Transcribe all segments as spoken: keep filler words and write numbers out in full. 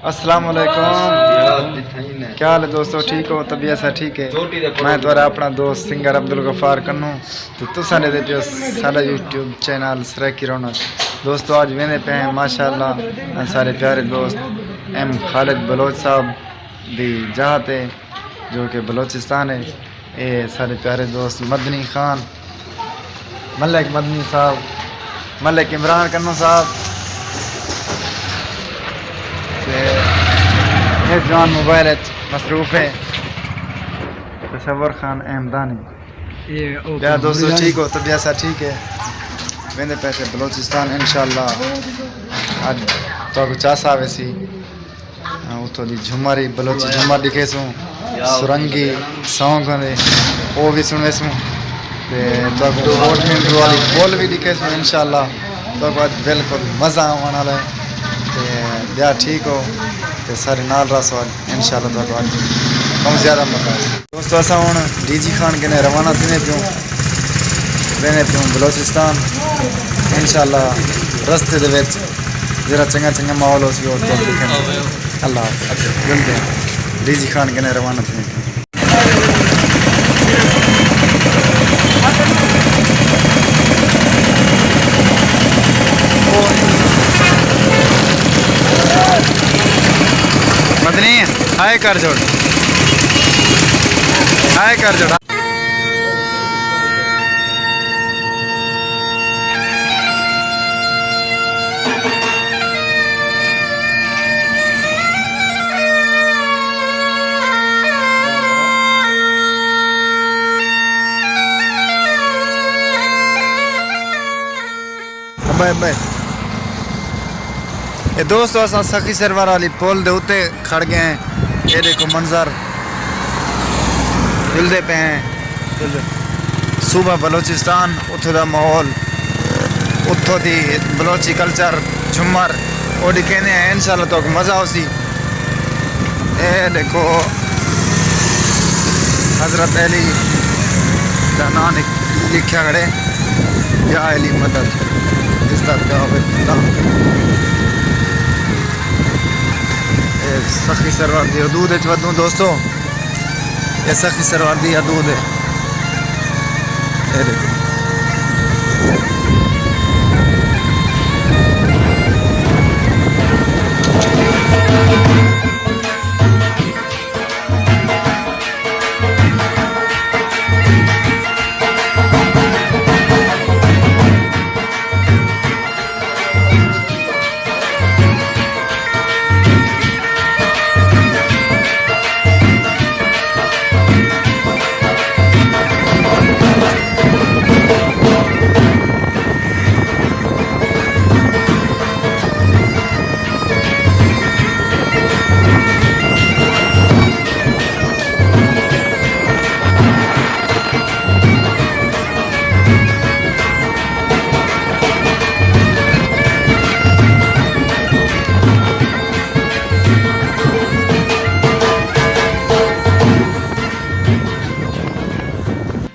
السلام علیکم۔ کیا حال ہے دوستو؟ ٹھیک ہو؟ طبیعت سا ٹھیک ہے؟ میں تہاݙا اپݨا دوست سنگر عبدالغفار کنوں۔ تے تساں ݙیہدے پیو ساݙا یوٹیوب چینل سرائیکی رونق۔ دوستو، اڄ ویندے پئے ہیں ماشاءاللہ ساݙے پیارے دوست ایم خالد بلوچ صاحب دی جاہ تے، جو کہ بلوچستان ہے۔ اے ساݙے پیارے دوست مدنی خان، ملک مدنی صاحب، ملک عمران کنوں صاحب، تے اے جوان موبائل اچ مصروف ہے۔ تصور خان احمدانی۔ اے او کیا دوستو، ٹھیک ہو؟ طبیعت سا ٹھیک ہے؟ ویندے پئے سے بلوچستان انشاءاللہ۔ اڄ تہاکوں چس آوے سی۔ ہاں، اتھوں دی جھمر ہی، بلوچی جھمر ݙکھیسوں، سرنگی سانگ ہوندے، او وی سݨویسوں۔ تے تہاکوں فورٹ منرو والی پل وی ݙکھیسوں انشاءاللہ۔ تہاکوں اڄ بالکل مزہ آوݨ والا ہے۔ تے ٻیا ٹھیک ہو تے سارے نال رہسو اڄ انشاءاللہ، تہاکوں اڄ ٻہوں زیادہ مزہ آسی۔ دوستو، اساں ہݨ ڈی جی خان کنے روانہ تھیندے پیوں، ویندے پیوں بلوچستان۔ انشاءاللہ رستے دے وچ جیڑھا چنڳا چنڳا ماحول ہوسی، او تہاکوں ݙکھاوݨ۔ اللہ حافظ۔ ملدے ہیں۔ ڈی جی خان کنے روانہ تھیندے پیوں۔ مدنی، ہائے کر چھوڑ۔ ہائے کر چھوڑ۔ ابے، ابے۔ اے دوستو، اساں سخی سرور والی پل دے اتے کھڑ ڳئے ہیں۔ اے ݙیکھو منظر، ملدے پئے ہیں۔ صوبہ بلوچستان، اتھوں دا ماحول، اتھوں دی بلوچی کلچر، جھمر، او ݙکھیندے ہیں۔ انشاءاللہ تہاکوں مزہ ہوسی۔ اے ݙیکھو، حضرت علی دا ناں لکھ-، لکھیا کھڑے، یا علی مدد، اس دا کیا ہوئے؟ اے سخی سرور دی حدود اچ ودوں دوستو، اے سخی سرور دی حدود ہے۔ اے ݙیکھو۔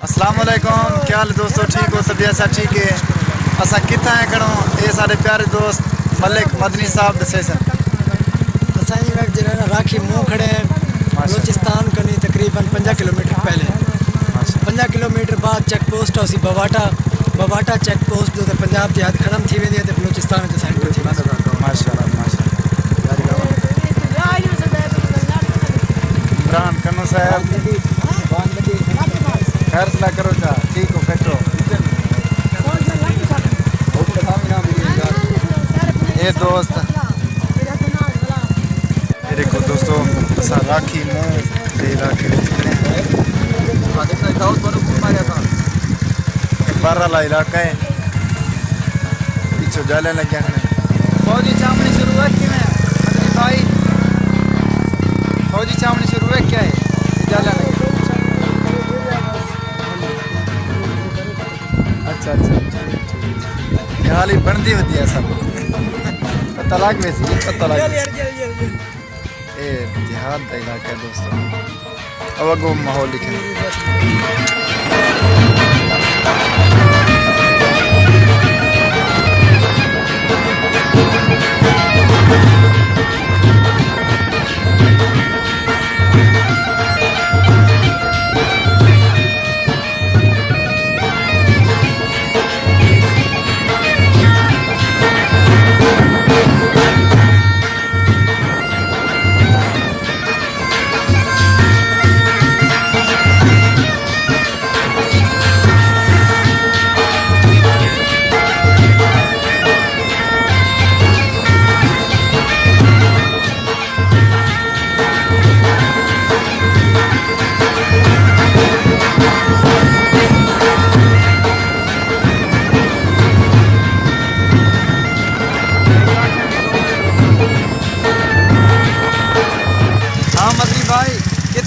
السلام علیکم، کیا حال ہے دوستو؟ ٹھیک ہو؟ طبیعت سا ٹھیک ہے؟ اساں کتھاں ہیں کھڑوں؟ اے سارے پیارے دوست ملک مدنی صاحب ݙسیسن۔ اساں ایں وقت جیڑھا نا راکھی منہ کھڑے ہیں، ماشاءاللہ۔ بلوچستان کنی تقریباً پنجاہ کلومیٹر پہلے۔ ماشاءاللہ۔ پنجاہ کلومیٹر بعد چیک پوسٹ ہوسی بواٹا، بواٹا چیک پوسٹ جو تے پنجاب دی حد ختم تھی ویندی ہے تے بلوچستان وچ اساں انٹر تھی ویندے۔ ماشاءاللہ، ماشاءاللہ۔ عمران کنوں صاحب، فیصلہ کرو چا، ٹھیک ہو، بیٹھو۔ اے دوست، اے ݙیکھو دوستو، اساں راکھی منہ تے علاقے وچ کھڑے ہیں۔ اے بر والا علاقہ ہے، پچھوں جالیاں لڳیاں کھڑے۔ فوجی چھاوݨی شروع ہے کیویں؟ مدنی بھائی، فوجی چھاوݨی شروع ہے کیا ہے؟ جالیاں لڳیاں۔ اچھا، اچھا، اچھا، اچھا۔ ڳالھ ہی بݨدی ودی ہے سب۔ پتہ لڳ ویسی، پتہ لڳ ویسی۔ اے دیہات دا علاقہ ہے دوستو۔ او اڳوں ماحول ݙکھے۔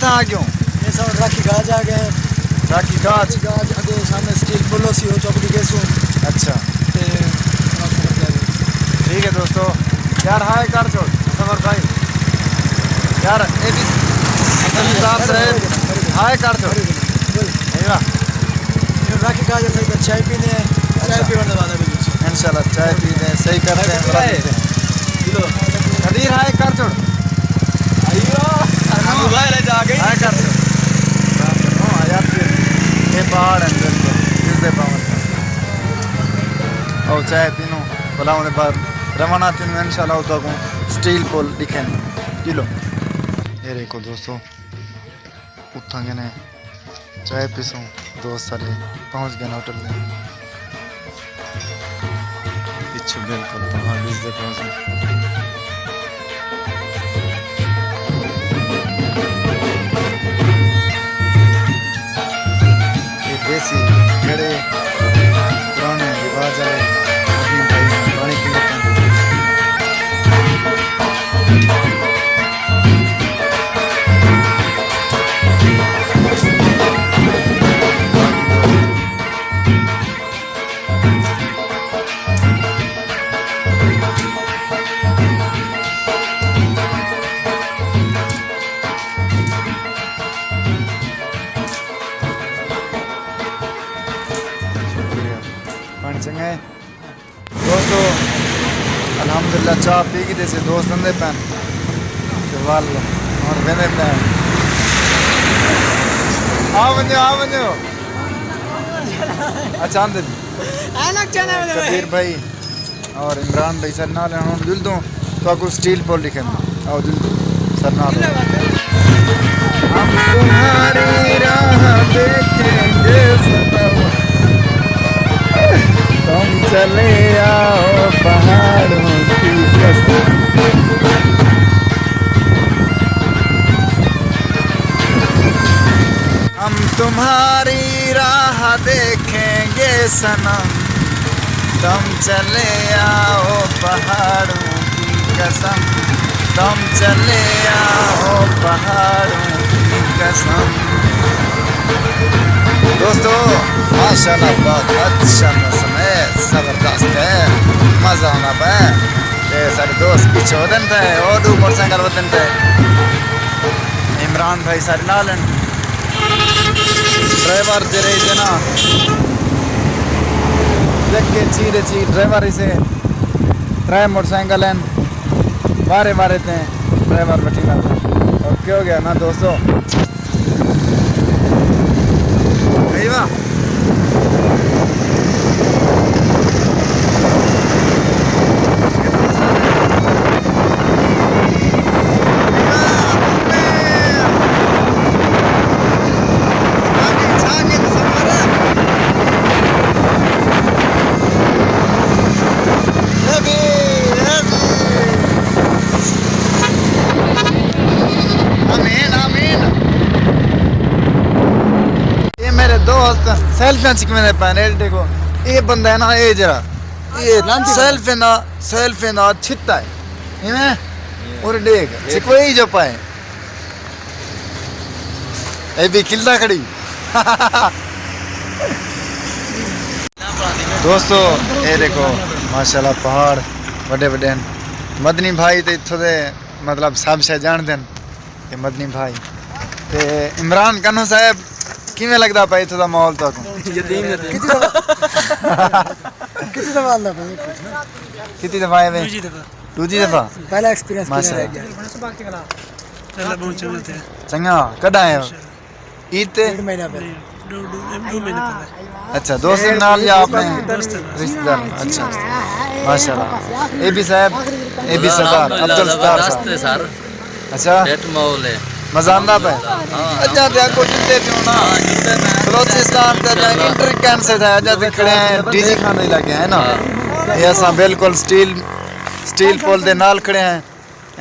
آ ڳیوں؟ اے ساݙے راکھی گاج آ ڳئے۔ راکھی گاج؟ راکھی گاج اڳوں سامݨے سٹیل پل ہوسی، او چوک ݙکھیسوں۔ اچھا۔ تے یار ہائے کر چھوڑ، سفر بھائی۔ یار، اے بھی عبدالستار صاحب، ہائے کر چھوڑ۔ ایوا۔ راکھی گاج اساں ادھر چائے پینے ہیں، چائے پینے کے بعد ابھی انشاءاللہ چائے پیتے ہیں، صحیح کرتے ہیں، بنا لیتے ہیں۔ قدیر ہائے کر چھوڑ۔ ہائے کر چھوڑ۔ ہاں، یار، یہ پہاڑ ہیں بالکل، اس دے پاون۔ او چائے پینو، بھلا اوندے بعد روانہ تھینو انشاءاللہ اتھاں کو سٹیل پل ݙکھن۔ چلو۔ اے ݙیکھو دوستو، اتھاں کنے چائے پیسوں، دوست سارے پہنچ ڳئے ہوٹل تے۔ پچھوں بالکل پہاڑ ݙسدے پئے۔ اے دیسی کھڑے پراݨے رواج والے ندیم بھائی پاݨی پیندے پئے۔ شکریہ۔ پاݨی چنڳا ہے؟ دوستو، الحمدللہ چاہ پی کے تے سے دوست اندے پن۔ تے ول ہݨ ویندے پن۔ آ ونڄو، آ ونڄو۔ اچھا، آندے۔ کبیر بھائی اور عمران بھائی سر نال ہݨ جلدوں۔ تو کو سٹیل پل لکھے نا۔ آؤ جلدوں۔ سر نال۔ ہم تمہاری راہ دیکھیں گے سنم، تم چلے آؤ پہاڑوں کی قسم۔ ہم تمہاری راہ دیکھیں گے سنم، تم چلے آؤ پہاڑوں کی قسم، تم چلے آؤ پہاڑوں کی قسم۔ دوستو، ماشاءاللہ بہت اچھا موسم ہے، زبردست ہے، مزہ آنا پہ۔ تے سارے دوست پیچھے ودن پہ، او دو موٹر سائیکل ودن پہ۔ عمران بھائی سارے نال ہیں۔ ڈرائیور جیڑھے اسے نا، دیکھ کے چیرے چیر ڈرائیور اسے، ترے موٹر سائیکل ہیں، وارے وارے تے ڈرائیور بٹھی نال۔ اور کیا ہو گیا نا دوستو؟ ایوا۔ آمین، آمین۔ اے میرے دوست سیلفیاں چکویں دے پئے نے، ݙیکھو۔ اے بندہ ہے نا، اے جرا۔ اے سیلفی نا، سیلفی نا چھتا ہے۔ ایویں؟ اور ݙیکھ، چکوئی جو پائے۔ اے بھی کھلدا کھڑی۔ دوستو، اے ݙیکھو، ماشاءاللہ پہاڑ وݙے وݙے ہیں۔ مدنی بھائی تے اتھوں دے، مطلب، سب شے ڄاݨدے ہیں۔ تے مدنی بھائی۔ تے عمران کنو صاحب، کیویں لڳدا پئے اتھوں دا ماحول تہاکوں؟ یتیم، یتیم۔ کتنی دفعہ، کتنی دفعہ آندا پئے؟ کتنی دفعہ آئے وے؟ ݙوجھی دفعہ۔ ݙوجھی دفعہ؟ پہلا ایکسپیرینس کیویں رہ ڳیا؟ پہلا بہت چنڳا تھیا۔ چنڳا، کݙاں آئے ہو؟ عید تے؟ ݙیڑھ مہینہ پہلے۔ ݙو، ݙو، ݙو مہینے پہلے۔ اچھا، دوست نال یا اپݨے دوست نال۔ رشتہ دار؟ اچھا، ماشاءاللہ۔ اے بی صاحب، اے بی سردار، الحمدللہ، عبدالستار صاحب۔ زبردست ہے سر۔ اچھا۔ سیٹ ماحول ہے۔ مزہ آندا پئے؟ ہاں۔ اڄاں تے اڳوں جلدے پیوں نا۔ ہاں، جلدے پئے۔ بلوچستان تے اڄاں انشاءاللہ۔ انٹر کینسل ہے، اڄاں تے کھڑے ہیں، ڈی جی خان دے علاقے ہیں نا۔ ہاں۔ اے اساں بالکل سٹیل، سٹیل پل دے نال کھڑے ہیں۔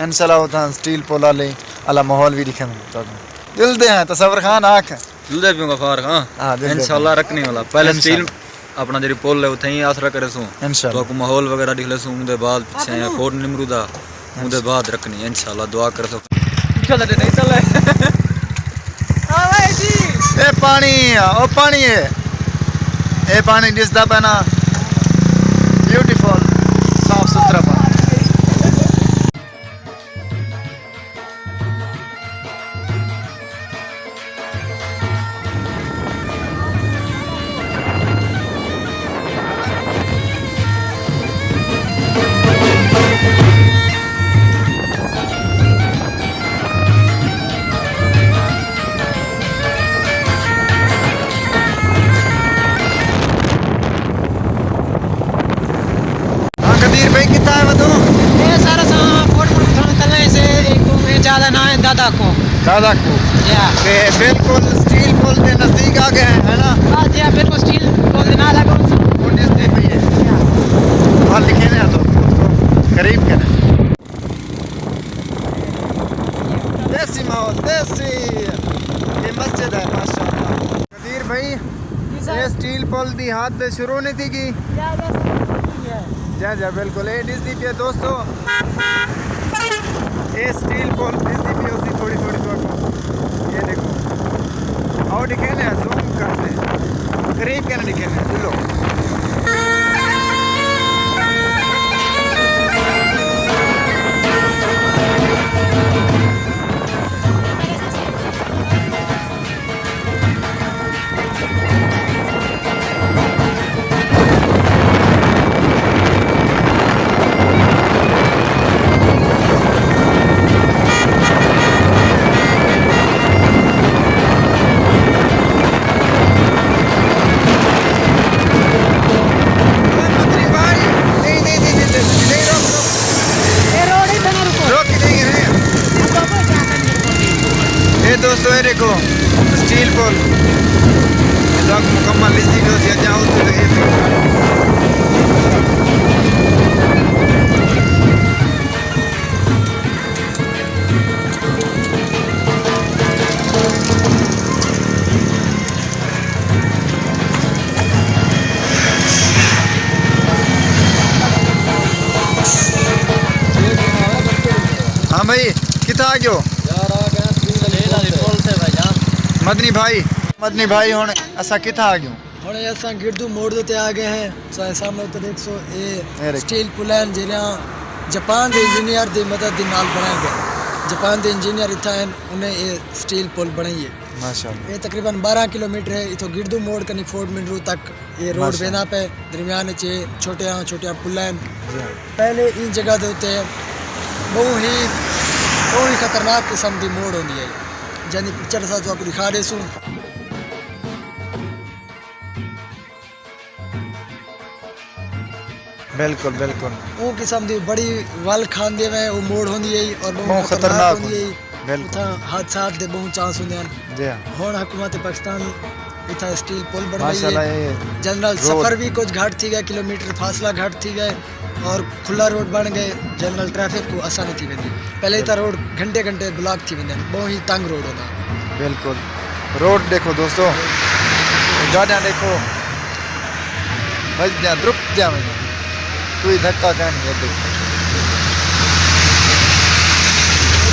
انشاءاللہ اتھاں سٹیل پل والے آلا ماحول وی ݙکھیندوں تہاکوں۔ جلدے ہیں، تصور خان آکھ۔ جلدے پیوں غفار خان۔ ہاں، جلدے انشاءاللہ پیوں۔ رکھنے والا۔ پہلے سٹیل انشاءاللہ۔ اپݨا جیڑھی پل ہے، اتھاں ہی آسرا کریسوں۔ انشاءاللہ۔ تہاکوں ماحول وغیرہ ݙکھلیسوں، اوندے بعد پچھے فورٹ نمرود آ، اوندے انشاءاللہ۔ بعد رکھنی انشاءاللہ، دعا کریسو۔ چلو، چلو، چلو۔ اے پاݨی، او پاݨی ہے۔ اے پاݨی ݙسدا پئے نا، بیوٹیفل، صاف ستھرا پاݨی۔ ہاں قدیر بھائی، کتھاں آئے وے توں؟ اے سارا ساں کوٹ مٹھ تھاں تلے سے، ایک گاؤں ہے، جگہ دا ناں ہے دادا کو۔ دادا کو۔ یا۔ تے بالکل سٹیل پل دے نزدیک آ ڳئے ہیں، ہے نا؟ ہاں جی، ہاں، بالکل سٹیل پل دے نال آ ڳئے۔ او ݙسدی پئی ہے۔ یا۔ ہاں، لکھے نے تو قریب کرے۔ دیسی ماحول، دیسی۔ یہ مسجد ہے، ماشاءاللہ۔ قدیر بھائی، جی سر۔ اے سٹیل پل دی حد شروع نہیں تھی گی۔ جی، جی، بالکل، اے ݙسدی پئی ہے دوستو۔ اے سٹیل پل ݙسدی پئی ہوسی تھوڑی تھوڑی تہاکوں۔ اے ݙیکھو۔ آؤ ݙکھیندے ہیں، زوم کردے ہیں۔ قریب کر ݙکھیندے ہیں، چلو۔ اے دوستو، اے ݙیکھو، سٹیل پل۔ اے تہاکوں مکمل ݙسدی پئی ہوسی، اڄاں اتھوں تے اے پل۔ ہاں بھائی، کتھاں آ ڳیو؟ یار، آ ڳئے ہیں سٹیل پل تے۔ مدنی بھائی، مدنی بھائی، ہݨ اساں کتھاں آ ڳیوں؟ ہݨ اساں گردو موڑ دے تے آ ڳئے ہیں۔ سارے سامݨے اتھے ݙیکھسو، اے اے ݙیکھو۔ سٹیل پل ہن جیڑھیاں جاپان دے انجینئر دی مدد دے نال بݨائے ڳئے۔ جاپان دے انجینئر اتھاں ہن، انہیں اے سٹیل پل بݨائی ہے۔ ماشاءاللہ۔ اے تقریباً بارہ کلومیٹر ہے، اتھوں گردو موڑ کنی فورٹ منرو تک اے روڈ ماشاءاللہ۔ ویندا پئے، درمیان اچ اے چھوٹیاں چھوٹیاں پلاں ہن۔ جی ہاں۔ پہلے ایں جگہ دے اتے ٻہوں ہی، ٻہوں ہی خطرناک قسم دی موڑ ہوندی ہے، جیندی پکچر اساں تہاکوں ݙکھا ݙیسوں۔ بالکل، بالکل۔ اوں قسم دی بڑی ول کھاندے وے، او موڑ ہوندی ہے اور ٻہوں ٻہوں خطرناک خطرناک ہوندی ہے۔ ہوندی۔ بالکل۔ اتھاں حادثات دے ٻہوں چانس ہوندے ہن۔ جی ہاں۔ ہݨ حکومت پاکستان اتھاں سٹیل پل بݨوائی ماشاءاللہ، ہے۔ اے جنرل روڈ۔ سفر بھی کچھ گھٹ تھی ڳئے، کلومیٹر فاصلہ گھٹ تھی ڳئے اور کھلا روڈ بݨ ڳئے، جنرل ٹریفک کوں آسانی تھی ویندی۔ پہلے اتھاں بالکل۔ روڈ گھنٹے گھنٹے بلاک تھی ویندے ہن، ٻہوں ہی تنگ روڈ ہوندا۔ بالکل۔ روڈ ݙیکھو دوستو، گاݙیاں ݙیکھو، وڄدیاں درپدیاں ویندیاں، کوئی دھکا کائنی۔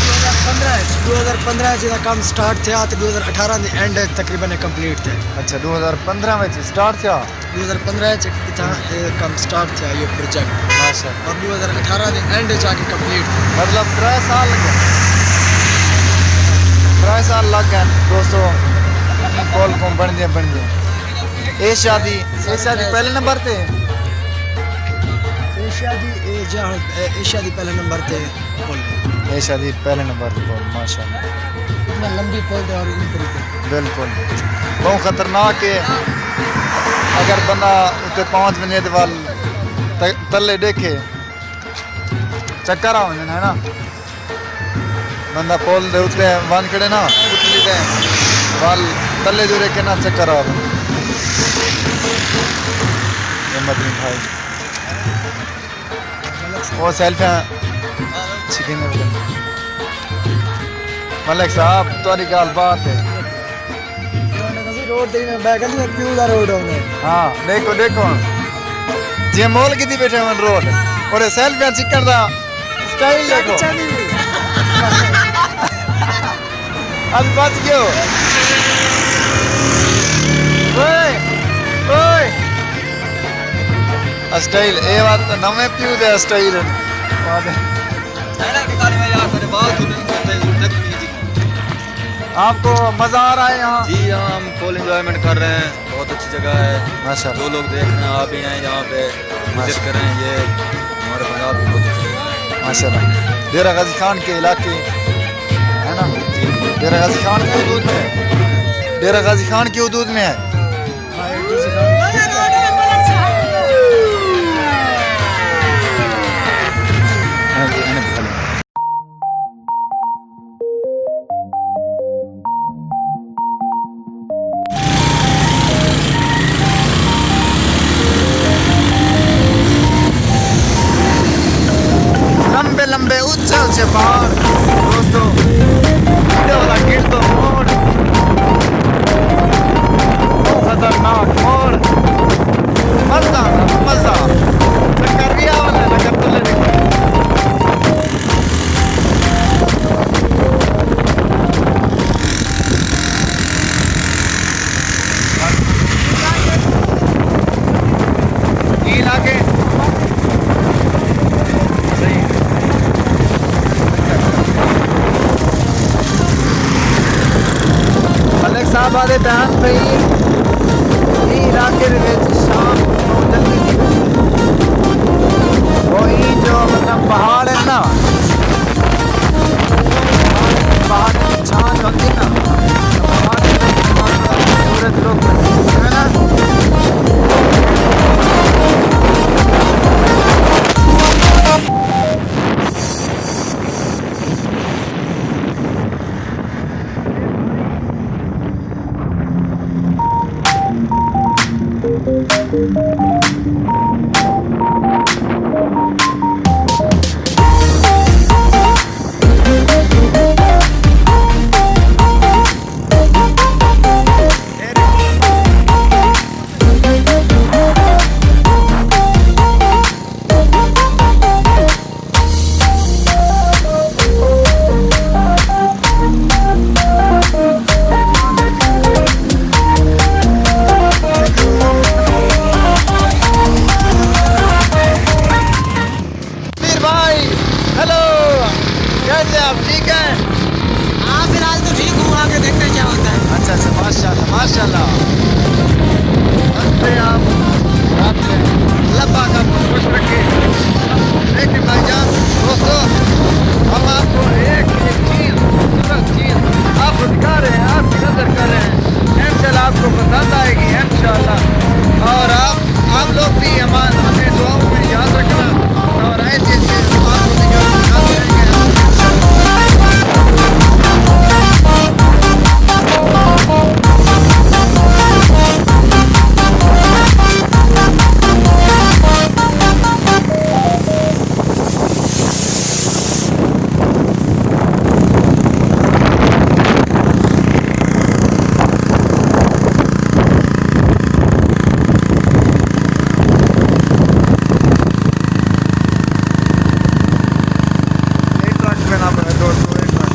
ݙو ہزار پندرہ اچ، ݙو ہزار پندرہ اچ دا کم سٹارٹ تھیا تے ݙو ہزار اٹھارہ دے اینڈ اچ تقریباً کمپلیٹ تھیا۔ اچھا، ݙو ہزار پندرہ وچ سٹارٹ تھیا؟ ݙو ہزار پندرہ اچ اتھاں اے کم سٹارٹ تھیا، اے پروجیکٹ۔ ماشاءاللہ۔ اور ݙو ہزار اٹھارہ دے اینڈ اچ آ کے کمپلیٹ تھیا۔ مطلب، ترے سال لڳے۔ ترے سال لڳ ڳئے دوستو، پل کوں بݨدے بݨدے۔ ایشیا دی، ایشیا دی پہلے نمبر تے؟ ایشیا دی، اے جہاں، اے ایشیا دی پہلے نمبر تے۔ پل۔ ایشیا دی پہلے نمبر تے پل، ماشاءاللہ۔ اتنا لمبی پل تے اور ایں طریقے۔ بالکل۔ ٻہوں خطرناک ہے۔ اگر بندہ اتے پہنچ ونڄے تے ول ت-، تلے ݙیکھے، چکر آ ونڄن، ہے نا؟ بندہ پل دے اتے ونڄ کھڑے نا، اتے تے ول تلے جو ݙیکھے نا، چکر آ ونڄن۔ اے مدنی بھائی۔ او سیلفیاں چھکیندے پئے۔ ملک صاحب، تہاݙی ڳالھ بات ہے۔ روڈ تے میں ٻہہ ڳلی پیو دا روڈ ہوندے۔ ہاں، ݙیکھو، ݙیکھو۔ جے مول کیتی ٻیٹھے ہن روڈ۔ اور سیلفیاں چھکݨ دا سٹائل ݙیکھو۔ چلی وی۔ ابھی بچ ڳیو۔ اوئے، اوئے۔ اسٹائل، اے وار تاں نویں پیو دے اسٹائل ہن۔ آپ کو مزہ آ رہا ہے یہاں؟ جی ہاں، ہم فل انجوائمنٹ کر رہے ہیں، بہت اچھی جگہ ہے۔ ماشاءاللہ۔ جو لوگ دیکھ رہے ہیں، آپ بھی ہیں یہاں پہ، وزٹ کریں، یہ ہمارے پنجاب کی بہت اچھی جگہ ہے۔ ماشاءاللہ۔ ڈیرہ غازی خان کے علاقے ہے نا؟ جی۔ ڈیرہ غازی خان کی حدود میں ہے۔ ڈیرہ غازی خان کی حدود میں ہے۔ لمبے لمبے اچے اچے پہاڑ دوستو، ایڈے والا گل تو موڑ، بہت خطرناک موڑ، مزہ آ رہا، مزہ۔ چکر بھی آ رہا ہے، چکر تو لے۔ ملک صاحب آدھے ٹہل پئی، ایں علاقے دے وچ شام نوں جلدی نکل۔ او ایں جو مطلب پہاڑ ہے نا، پہاڑ دی چھاں جو ہوندی نا، پہاڑ دے وچ سورج لوک ہے نا۔ میر بھائی، ہیلو، کیسے آپ؟ ٹھیک ہیں؟ ہاں، فی الحال تو ٹھیک ہوں، آگے دیکھتے ہیں کیا ہوتا ہے۔ اچھا، اچھا، ماشاءاللہ، ماشاءاللہ۔ ہنستے آپ، گاتے ہیں۔ اللہ پاک آپ کو خوش رکھے۔ لیکن بھائی جان، دوستو، ہم آپ کو ایک، ایک چیز، خوبصورت چیز آپ کو دکھا رہے ہیں، آپ کی نظر کر رہے ہیں۔ انشاءاللہ آپ کو پسند آئے گی، انشاءاللہ۔ اور آپ، آپ لوگ بھی ہمار-، ہمیں دعاؤں میں یاد رکھنا۔ اور ایسے ایسے آپ کو دکھاتے رہیں گے۔ ایک ٹرک میں نہ بنے، دوستو، ایک ٹرک۔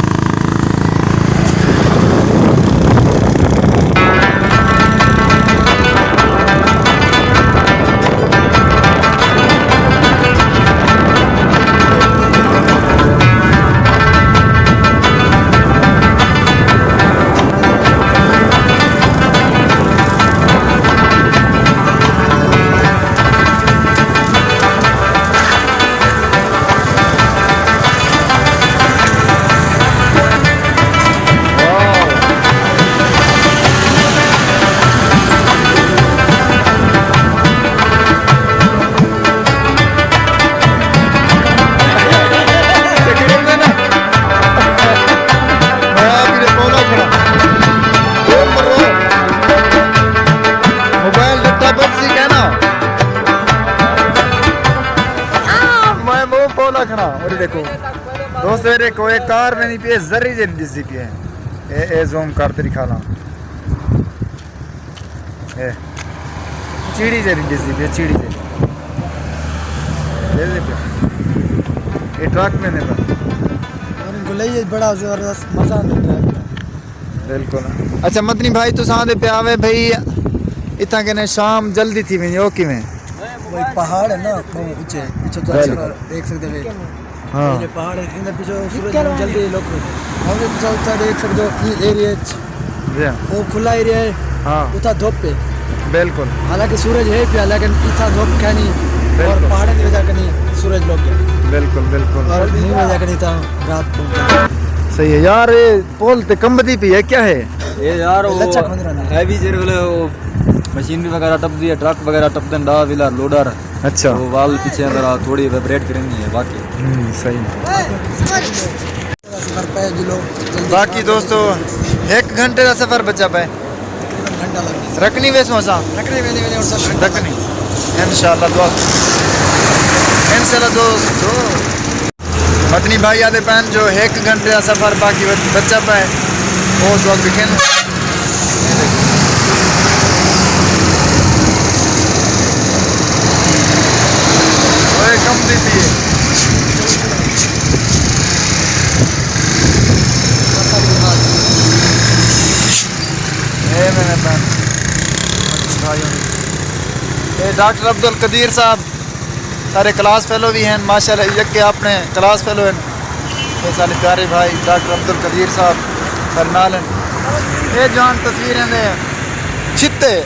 موبائل ڈٹا بس سی کہنا۔ میں منہ پولا کھڑا، اور دیکھو دوستو، اے دیکھو، اے کار ویندی پئی ہے، ذری جیڑھی ݙسدی پئی ہے۔ اے، اے زوم کر تے ݙکھا لاں۔ اے چیڑی جیڑھی ݙسدی پئی ہے، چیڑی جیڑھی۔ ݙسدی پئی ہے۔ اے ٹرک ویندے پئے۔ اور گلئی بڑا زبردست مزہ آندا ٹرک۔ بالکل۔ اچھا مدنی بھائی، تساں آندے پیا وے بھئی اتھاں کنے شام جلدی تھی ویندی، او کیویں؟ بھائی پہاڑ ہے نا، بہت اچے، پچھے تو اچھا دیکھ سکتے ہو۔ ہاں۔ یہ پہاڑ ہے، ان پچھے سورج جلدی لوگ ہم بھی پچھے اچا دیکھ سکتے ہو، یہ ایریا جی۔ وہ کھلا ایریا ہے، ہاں۔ اتھا دھوپ ہے۔ بالکل۔ حالانکہ سورج ہے پیا، لیکن اتھا دھوپ کھینی اور بالکل۔ پہاڑوں کی وجہ کنی سورج لوگ گیا۔ بالکل، بالکل۔ اور نہیں وجہ کنی تا رات کو۔ صحیح ہے یار، یہ پول تے کمبدی پئی ہے، کیا ہے؟ یہ یار، وہ لچک ہوندی رہندی ہے۔ ہیوی جیڑھے ویلے وہ مشینری وغیرہ ٹپدی ہے، ٹرک وغیرہ ٹپدن، ڈا ویلر، لوڈر۔ اچھا۔ وہ وال پیچھے ذرا تھوڑی وائبریٹ کرندی ہے، باقی۔ ہوں، صحیح۔ سفر پہ جلو، جلدی باقی سفر دوستو، ایک گھنٹے دا سفر بچا پے۔ تقریباً گھنٹہ لگ گیا۔ رکھنی ویسوں اساں۔ رکھنی ویندے ویندے اور سب گھنٹہ لگ رکھنی۔ گیا۔ انشاءاللہ دعا۔ انشاءاللہ دوستو۔ مدنی بھائی آدھے پین جو ایک گھنٹے دا سفر باقی بچ-، بچا پے۔ او دعا لکھے نا۔ اوئے کم دی پی ہے۔ اے میرے پین۔ مدنی بھائی ہونے۔ اے ڈاکٹر عبدالقدیر صاحب۔ سارے کلاس فیلو بھی ہیں، ماشاءاللہ، یکے اپنے کلاس فیلو ہیں۔ یہ سارے پیارے بھائی ڈاکٹر عبدالقدیر صاحب سارے نال ہیں۔ یہ جوان تصویریں دے چھتے۔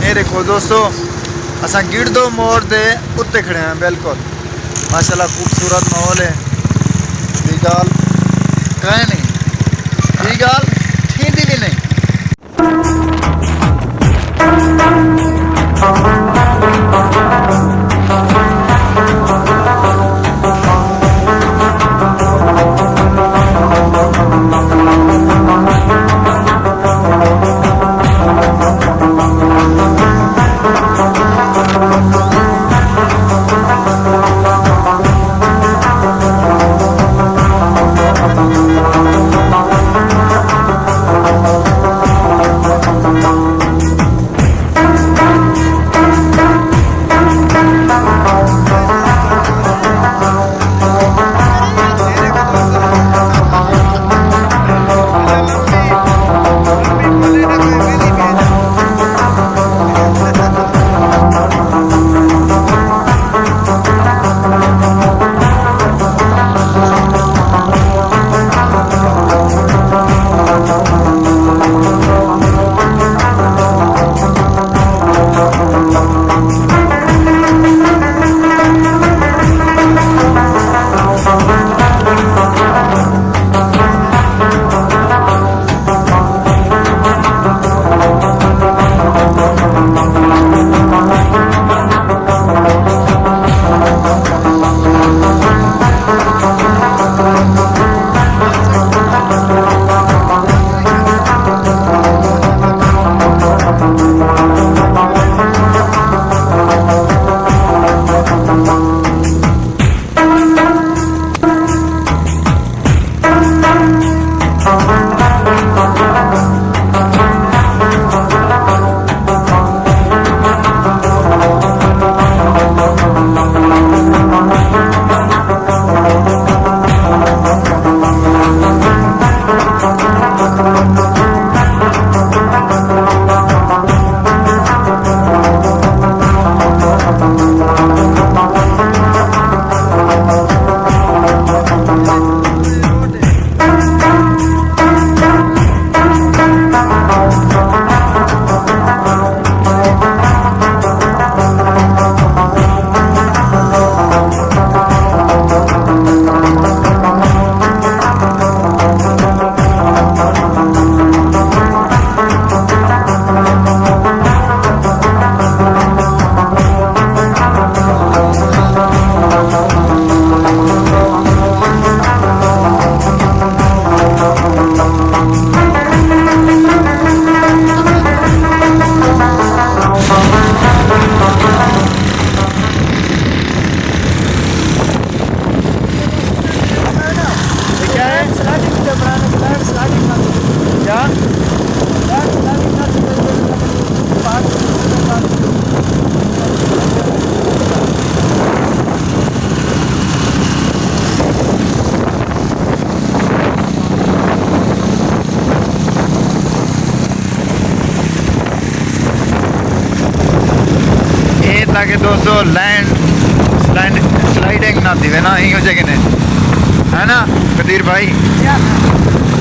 یہ دیکھو دوستو، اساں گڑدو موڑ دے اُتے کھڑے ہیں، بالکل۔ ماشاءاللہ خوبصورت ماحول ہے۔ ٻئی ڳالھ کائے نہیں۔ ٻئی ڳالھ تھیندی بھی نہیں۔ کہ دوستو، لینڈ سلائیڈ سلائیڈنگ نہ تھیوے نا ایہو جگہ نے، ہے نا قدیر بھائی؟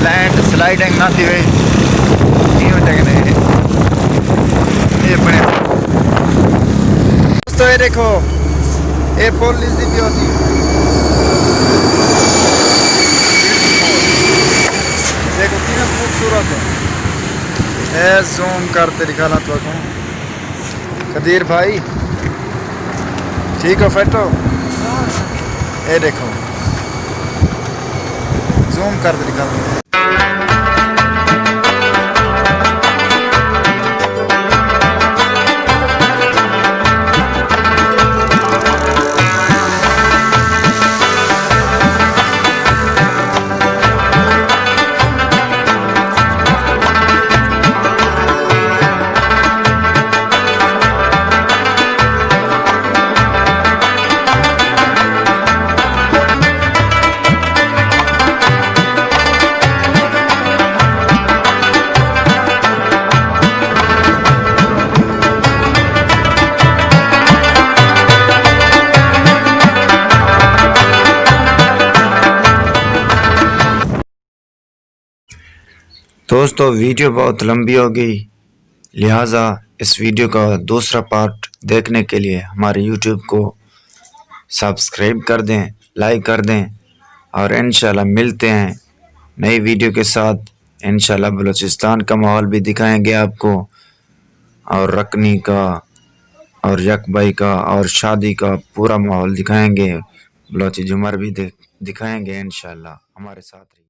لینڈ سلائیڈنگ نہ تھیوے ایہو جگہ نے۔ یہ بنے دوستو، یہ دیکھو، یہ پل اس دی پیو سی۔ دیکھو کتنا خوبصورت ہے۔ اے زوم کر تے دکھانا تو کو قدیر بھائی، ٹھیک ہو، فٹ ہو؟ اے دیکھو، زوم کر تے دکھانا۔ دوستو، ویڈیو بہت لمبی ہو گئی، لہٰذا اس ویڈیو کا دوسرا پارٹ دیکھنے کے لیے ہمارے یوٹیوب کو سبسکرائب کر دیں، لائک کر دیں، اور انشاءاللہ ملتے ہیں نئی ویڈیو کے ساتھ۔ انشاءاللہ بلوچستان کا ماحول بھی دکھائیں گے آپ کو، اور رکنی کا، اور یکبائی کا، اور شادی کا پورا ماحول دکھائیں گے، بلوچی جھمر بھی دکھ- دکھائیں گے انشاءاللہ۔ ہمارے ساتھ رہیے۔